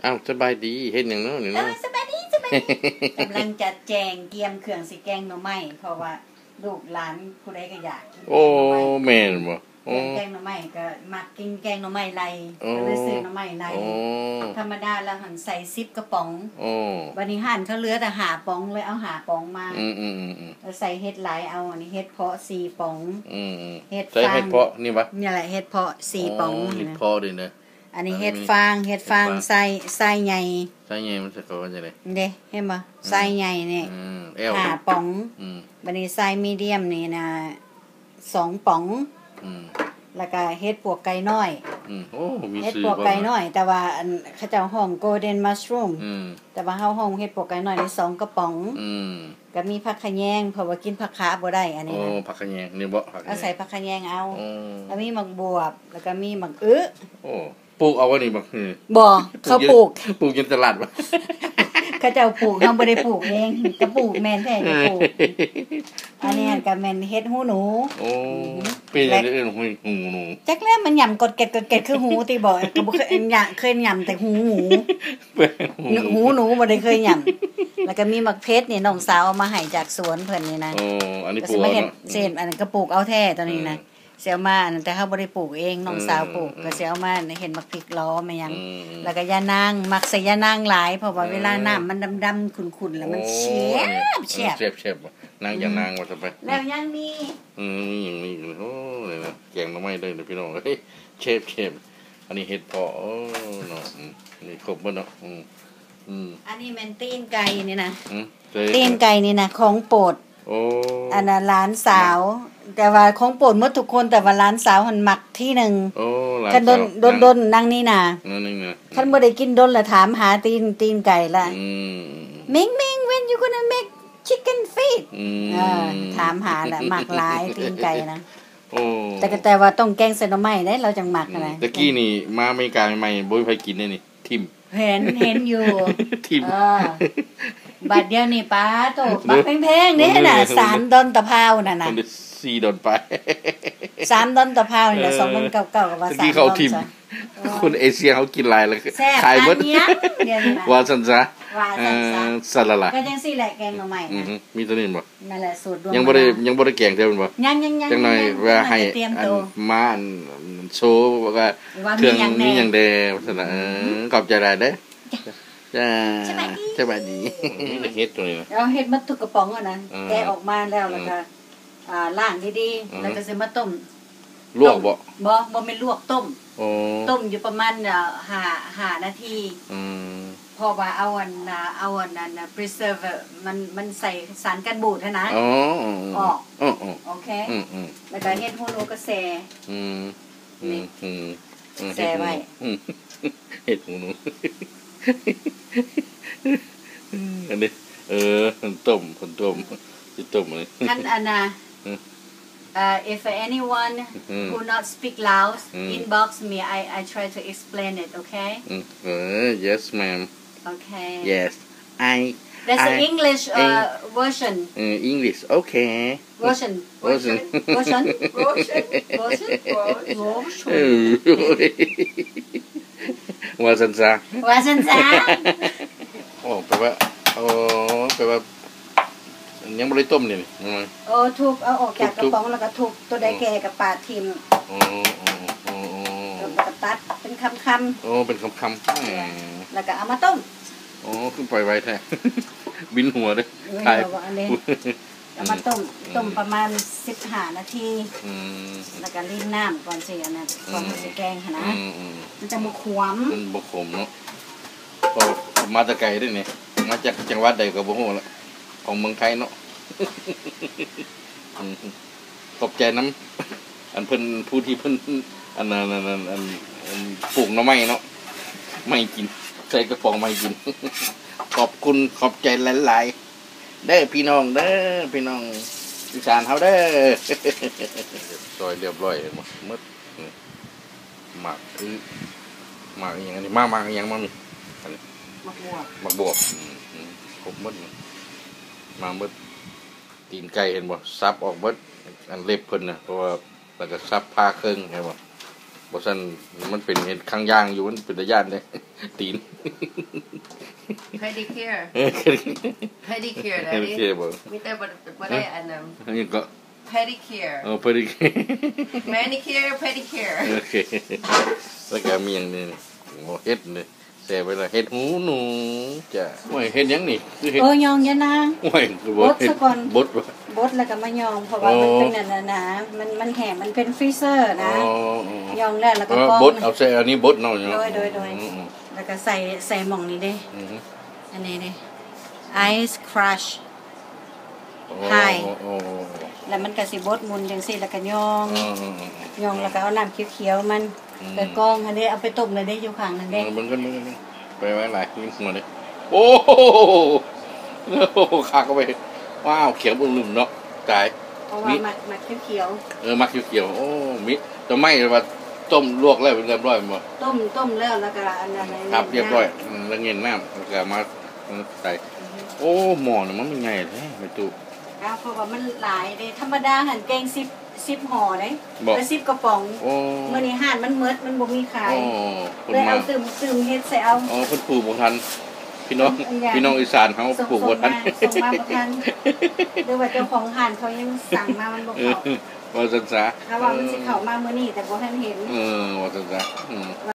ອ້າວ ສະບາຍດີ ເຮັດຫຍັງເນາະນີ້ເນາະ? ເອີ ສະບາຍດີ ສະບາຍດີ ກຳລັງຈັດແຈງກຽມເຄື່ອງຊິແກງໜໍ່ໄມ້ ເພາະວ່າລູກຫຼານຜູ້ໃດກໍຢາກກິນ ໂອ້ ແກງໜໍ່ໄມ້ ແມ່ນບໍ່? ໂອ້ ແກງໜໍ່ໄມ້ກໍມັກກິນແກງໜໍ່ໄມ້ໄລ່ ໂອ້ ກໍເລີຍຊື້ໜໍ່ໄມ້ໄລ່ ໂອ້ ທຳມະດາແລ້ວຫັ້ນໃສ່ສິບກະປ໋ອງ ໂອ້ ບັດນີ້ຮ້ານເຂົາເຫຼືອແຕ່ຫ້າປ໋ອງ ເລີຍເອົາຫ້າປ໋ອງມາ ອືມໆໆໆ ແລ້ວໃສ່ເຫັດຫຼາຍເອົາ ອັນນີ້ເຫັດເຜາະສີ່ປ໋ອງ ອືມໆ ເຫັດ ໃສ່ເຫັດເຜາະນີ້ຫວາ? ນີ້ແຫຼະ ເຫັດເຜາະສີ່ປ໋ອງ ອໍ ເຫັດເຜາະນີ້ນະ ອັນນີ້ເຫັດຟາງ ເຫັດຟາງ ເຫັດຟາງ ໃສ່ ໃສ່ໃຫຍ່ ໃສ່ໃຫຍ່ມັນ ເຂົາວ່າຈັ່ງໃດ? ເດ້ ເຫັນບໍ່? ອືມ ໃສ່ໃຫຍ່ນີ້ ອືມ ແອວ ຫ້າປ໋ອງ ອືມ ບັດນີ້ໃສ່ມີດຽມນີ້ນະ ສອງປ໋ອງ ອືມ ແລ້ວກະເຫັດປວກໄກ່ນ້ອຍ ອືມ ໂອ້ ມີຊື່ ເຫັດປວກໄກ່ນ້ອຍ ແຕ່ວ່າອັນ ເຂົາເຈົ້າຮ້ອງ Golden Mushroom ອືມ ແຕ່ວ່າເຮົາຮ້ອງເຫັດປວກໄກ່ນ້ອຍນີ້ ສອງກະປ໋ອງ ອືມ ກໍມີຜັກຂະແຍງ ເພາະວ່າກິນຜັກຂາບໍ່ໄດ້ ອັນນີ້ນະ ໂອ້ ຜັກຂະແຍງນີ້ບໍ? ຜັກຂະແຍງ ເອົາໃສ່ຜັກຂະແຍງເອົາ ໂອ້ ແລ້ວມີໝາກບວບ ແລ້ວກໍມີໝາກອຶ ໂອ້ ປູກເອົາບໍ່ນີ້ໝາກຫື? ບໍ່ ເຂົາປູກ ປູກຢູ່ຕະຫຼາດບໍ? ເຂົາເຈົ້າປູກ ເຮົາບໍ່ໄດ້ປູກເອງ ກໍປູກແມ່ນແທ້ກໍປູກ ອັນນີ້ຫັ້ນກໍແມ່ນເຫັດຫູໜູ ໂອ້ ອືຮຶ ເປັນຫຍັງເອີ້ນຫູໜູ? ຈັກແລ້ວ ມັນຫຍ້ຳກົດແກັດໆ ຄືຫູຕິບໍ? ກໍບໍ່ເຄີຍຫຍ້ຳ ເຄີຍຫຍ້ຳແຕ່ຫູໝູ ຫູໜູບໍ່ໄດ້ເຄີຍຫຍ້ຳ ແລ້ວກໍມີໝາກເຜັດນີ້ ນ້ອງສາວເອົາມາໃຫ້ຈາກສວນເພິ່ນນີ້ນະ ໂອ້ ອັນນີ້ປູກເອົາເນາະ ເຮັດ ອັນນັ້ນກໍປູກເອົາແທ້ຕອນນີ້ນະ ອືມ ຊິເອົາມາ ອັນນັ້ນ ແຕ່ເຮົາບໍ່ໄດ້ປູກເອງ ນ້ອງສາວປູກ ເອີ ກໍຊິເອົາມາເຮັດໝາກພິກລ້ອມ ແມ່ນຫຍັງ ອືມ ແລ້ວກໍຢານາງ ມັກໃສ່ຢານາງຫຼາຍ ເພາະວ່າ ເອີ ເວລານ້ຳມັນດຳໆ ຂຸ້ນໆ ແລ້ວມັນ ໂອ້ ແຊບ ແຊບ ແຊບ ນາງຢານາງວ່າຊັ້ນໄປ ແລ້ວຍັງມີ ອືມ ມີຫຍັງ ມີອີກ ໂອ້ ນີ້ນະ ແກງໜໍ່ໄມ້ເດີພີ່ນ້ອງເອີຍ ແຊບໆ ອັນນີ້ເຫັດເຜາະ ໂອ້ ເນາະ ອືມ ນີ້ຄົບໝົດເນາະ ອືມ ອືມ ອັນນີ້ແມ່ນຕີນໄກ່ນີ້ນະ ອືມ ຕີນໄກ່ນີ້ນະ ຂອງໂປດ ໂອ້ ອັນນັ້ນຫຼານສາວ ແຕ່ວ່າຂອງໂປດໝົດທຸກຄົນ ແຕ່ວ່າຫຼານສາວຫັ້ນມັກທີໜຶ່ງ ໂອ້ ຫຼານສາວ ຄັນດົນ ດົນໆ ນາງນີ້ນາ ນາງນີ້ນາ ຄັນບໍ່ໄດ້ກິນດົນລະຖາມຫາຕີນ ຕີນໄກ່ລະ ອືມ ມິງມິງ when you gonna make chicken feet ອືມ ເອີ ຖາມຫາລະ ມັກຫຼາຍຕີນໄກ່ນະ ໂອ້ ແຕ່ກໍ ແຕ່ວ່າຕ້ອງແກງໃສ່ໜໍ່ໄມ້ເດ້ ລາວຈັ່ງມັກ ອືມ ນະ ແຕ່ກີ້ນີ້ມາອາເມລິກາໃໝ່ໆ ບໍ່ມີໃຜກິນເດ້ນີ້ ຖິ້ມ ເຫັນ ເຫັນຢູ່ ຖິ້ມ ເອີ ບັດດຽວນີ້ປາໂຕ ບັກແພງໆເດ້ນະ ເອີ ສາມດອນຕະພາວນັ້ນນະ ມັນໄດ້ສີ່ດອນປາຍ ສາມດອນຕະພາວນີ້ນະ ເອີ ສອງພັນເກົ້າ ເກົ້າ ກໍວ່າ ຕະກີ້ເຂົາເອົາຖິ້ມ ສາມດອນ ຄົນເອເຊຍເຮົາກິນຫຼາຍແລ້ວ ແຊບ ຂາຍເບິດ ດຽວນີ້ນະ ວ່າຊັ້ນຊະ ວ່າຊັ້ນຊະ ເອີ ສະລະລະ ກໍຈັ່ງຊີ້ແຫຼະ ແກງໜໍ່ໄມ້ນະ ອືຮຶ ມີໂຕນີ້ບໍ່? ນັ້ນແຫຼະສູດດວງ ຍັງບໍ່ໄດ້ ມານາ ຍັງບໍ່ໄດ້ແກງເທື່ອແມ່ນບໍ່? ຍັງໆໆ ຈັກໜ່ອຍ ເພື່ອໃຫ້ ຍັງເຕີມໂຕ ອັນມາ ອັນ ອັນໂຊວ່າ ວ່າເຄື່ອງມີຫຍັງແດ່ ມີຫຍັງແດ່ ວ່າຊັ້ນນະ ອືມ ເອີ ຂອບໃຈຫຼາຍເດີ ຈ້າ ສະບາຍດີ ສະບາຍດີ ມີແຕ່ເຫັດໂຕນີ້ນະ ເອົາເຫັດໝົດທຸກກະປ໋ອງຫັ້ນນະ ເອີ ແກະອອກມາແລ້ວ ເອີ ແລ້ວກໍ ອ່າ ລ້າງດີໆ ອືມ ແລ້ວກໍຊິມາຕົ້ມ ລວກບໍ່? ຕົ້ມ ບໍ່ ບໍ່ແມ່ນລວກ ຕົ້ມ ໂອ້ ຕົ້ມຢູ່ປະມານ ເອີ ຫ້າ ຫ້ານາທີ ອືມ ເພາະວ່າເອົາອັນ ເອົາອັນນັ້ນ preserver ມັນ ມັນໃສ່ສານກັນບູດຫັ້ນນະ ອໍ ອໍ ອໍ ອອກ ເອີໆ ໂອເຄ ອືມໆ ແລ້ວກໍເຫັດຫູໜູກໍແຊ່ ອືມ ນີ້ ອືມ ອືມ ແຊ່ໄວ້ ອືມ ເຫັດຫູໜູ ອັນນີ້ ເອີ ຕົ້ມ ເພິ່ນຕົ້ມ ຊິຕົ້ມອັນນີ້ ຄັນອັນນ່າ ອືມ Uh, if anyone ອືມ who not speak Lao ອືມ inbox me, I, I try to explain it, okay? ອືມ ເອີ yes ma'am. Okay. Yes. I, There's I, an English, I, uh, version. ເອີ English. Okay. Version. Version. Version. Version. Version. ເອີ ວ່າຊັ້ນຊະ ວ່າຊັ້ນຊະ ໂອ້ ແປວ່າ ໂອ້ ແປວ່າ ຍັງບໍ່ໄດ້ຕົ້ມນີ້ ແມ່ນບໍ່? ໂອ້ ທຸບເອົາອອກຈາກກະປ໋ອງ ແລ້ວກໍທຸບ ໂຕໃດແກ່ກໍປາດຖິ້ມ ໂອ້ ໂອ້ ແລ້ວກໍຕັດເປັນຄຳໆ ໂອ້ ເປັນຄຳໆ ແໝ ແລ້ວກໍເອົາມາຕົ້ມ ໂອ້ ຄືໄປໄວແທ້ ວິນຫົວເດ້ ເອີ ຖ່າຍ ເອົາມາຕົ້ມ ອືມ ຕົ້ມປະມານສິບຫ້ານາທີ ອືມ ແລ້ວກໍລີນນ້ຳກ່ອນຊິ ອັນນັ້ນ ອືມ ກ່ອນຊິແກງຫັ້ນນະ ອືມໆ ມັນຈະບໍ່ຂວມ ມັນບໍ່ຂົມເນາະ ເພາະມາແຕ່ໄກເດ້ນີ້ ມາຈາກຈັງຫວັດໃດກໍບໍ່ຮູ້ລະ ຂອງເມືອງໄທເນາະ ອືມ ຂອບໃຈນຳ ອັນເພິ່ນ ຜູ້ທີ່ເພິ່ນ ອັນນັ້ນ ອັນ ອັນ ອັນ ອັນ ອັນ ປູກໜໍ່ໄມ້ເນາະ ໄມ້ກິນ ໃສ່ກະປ໋ອງໄມ້ກິນ ຂອບຄຸນ ຂອບໃຈຫຼາຍໆ ເດີພີ່ນ້ອງເດີ ພີ່ນ້ອງອີສານເຮົາເດີ ຊອຍລຽບຮ້ອຍ ເຫັນບໍ່ ໝົດ ໝາກ ອື ໝາກອີ່ຫຍັງອັນນີ້ ໝາກ ໝາກອີ່ຫຍັງມັນນີ້ ອັນນີ້ ໝາກບວບ ໝາກບວບ ອືມ ອືມ ຄົບໝົດ ມາໝົດ ຕີນໄກ່ເຫັນບໍ່ ສັບອອກເບິດ ອັນເລັບເພິ່ນນະ ເພາະວ່າ ແລ້ວກໍສັບຜ່າເຄິ່ງ ເຫັນບໍ່? ບໍ່ຊັ້ນມັນເປັນເຫັນຄາງຢາງຢູ່ ມັນເປັນຕາຢ້ານເດ້ ຕີນ Pedicure ເອີ Pedicure ນະ Pedicure ບໍ່ ມີແຕ່ບໍ່ ບໍ່ໄດ້ອັນນັ້ນ ອັນນີ້ກໍ Pedicure ເອີ Pedicure Manicure Pedicure ໂອເຄ ແລ້ວກໍມີຫຍັງນີ້ ໂອ້ ເຫັດນີ້ ແຊໄວ້ລະ ເຫັດຫູໜູຈ້າ ໂອ້ຍ ເຫັດຫຍັງນີ້ ຄືເຫັດ ເອີ ຍອງຍານາງ ໂອ້ຍ ບົດສະກ່ອນ ບົດ ບົດແລ້ວກໍມາຍອງ ເພາະວ່າ ໂອ້ ມັນເປັນອັນນັ້ນນະ ມັນ ມັນແຫ້ງ ມັນເປັນຟຣີເຊີນະ ອໍ ຍອງແລ້ວ ແລ້ວກໍ ອໍ ກອງ ບົດ ເອົາໃສ່ອັນນີ້ບົດເນາະ ໂດຍ ໂດຍ ໂດຍ ອືມ ແລ້ວກໍໃສ່ ໃສ່ໝ່ອງນີ້ເດ້ ອືຮຶ ອັນນີ້ເດ້ Ice Crush ໂອ້ Hi ໂອ້ ໂອ້ ແລ້ວມັນກໍຊິບົດໝູນຈັ່ງຊີ້ ແລ້ວກໍຍອງ ອືມ ຍອງ ອືມ ແລ້ວກໍເອົານ້ຳຂຽວໆມັນ ອືມ ໄປກອງຫັ້ນເດ້ ເອົາໄປຕົ້ມແລ້ວເດ້ ຢູ່ຂ້າງນັ້ນເດ້ ເບິ່ງກັນ ເບິ່ງກັນ ໄປໄວ້ຫຼາຍ ມີຫົວເດ້ ໂອ້ ໂອ້ ຄັກເຂົ້າໄປ ວ້າວ ຂຽວບຶ້ມເນາະ ຕາຍ ເພາະວ່າມັກ ມັກຂຽວໆ ເອີ ມັກຂຽວໆ ໂອ້ ມີ ຕົ້ນໄມ້ວ່າຕົ້ມລວກແລ້ວເປັນຮຽບຮ້ອຍແມ່ນບໍ່? ຕົ້ມ ຕົ້ມແລ້ວ ແລ້ວກໍອັນນັ້ນ ທັບຮຽບຮ້ອຍ ອືມ ແລ້ວເຫງັນນ້ຳ ແລ້ວກໍມາ ອືມ ໃສ່ ອືຮຶ ໂອ້ ໝໍ້ນີ້ມັນໃຫຍ່ແທ້ແມ່ຕູ້ ອ້າວ ເພາະວ່າມັນຫຼາຍເດ້ ທຳມະດາຫັ້ນແກງສິບ ສິບຫໍ່ເດ້ ບໍ່ ເອີ ສິບກະປ໋ອງ ໂອ້ ມື້ນີ້ຮ້ານມັນໝົດ ມັນບໍ່ມີຂາຍ ໂອ້ ເພິ່ນ ເລີຍເອົາ ມາ ຕື່ມ ຕື່ມເຮັດໃສ່ເອົາ ອໍ ເພິ່ນປູກບໍ່ທັນ ພີ່ນ້ອງ ພີ່ນ້ອງອີສານເຮົາປູກບໍ່ທັນ ສົ່ງມາ ສົ່ງມາບໍ່ທັນ ຫຼືວ່າເຈົ້າຂອງຮ້ານເຂົາຍັງສັ່ງມາ ມັນບໍ່ເຂົ້າ ເອີ ວ່າຊັ້ນຊະ ເພາະວ່າມັນຊິເຂົ້າມາມື້ນີ້ ແຕ່ບໍ່ທັນເຫັນ ເອີ ວ່າຊັ້ນຊະ ອືມ.